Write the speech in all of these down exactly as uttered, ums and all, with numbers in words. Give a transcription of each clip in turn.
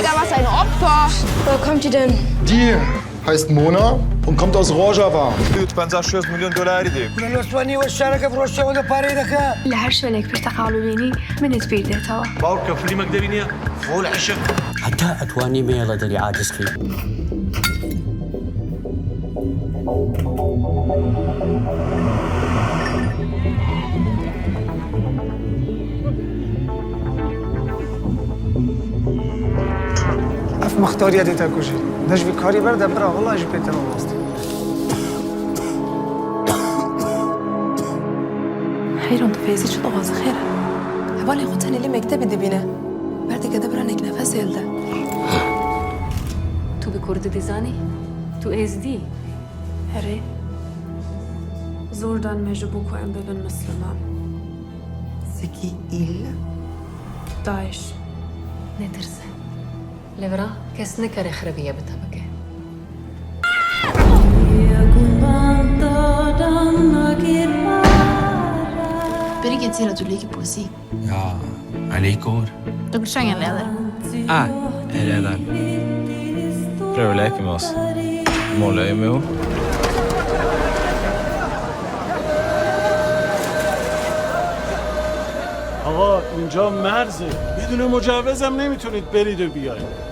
Gava sayın opto. Wo kommt ihr denn? Die heißt Mona und kommt aus Rojava. Pencaş milyon dolar idi. Losmanî we şareke firoşte weke parê deke. لە هەر شوێنێک پرتەقاڵ ببینی منت بیر دێتەوە. باوکە فلیمەک دەبینە فۆل عشق. حتا ئەتوانی مێڵە دەریعا دەستکەی. Ev mixtariye dê te kujî. De ji vî karî berde bira, wela jî pê te rast. Heyran, tu Feyzî çi dixwaze xêr e? Hevalên xwe tenê li mektebê dibîne. Berdeke de bira nek nefes hêl de. Tu bi kurdî dizanî? Tu êzdî? Herê. Zor dan me ji bo ku em bibin misliman. Sikî îl. Daeş. Netirse. Li vira kes nikare xirabiyê bi te bike. Beri getiya tu lêkî pozî. Ya, Elî Kor. Tu bi çengên lê de? A, Elî Eden. Rewlek mos. Molay meu. آقا، اینجا مرزه. بدون مجوز هم نمیتونید برید و بیاید.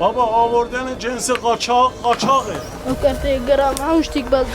بابا، آوردن جنس قاچاق، قاچاقه. Ew kertê gera me hewştîk bes.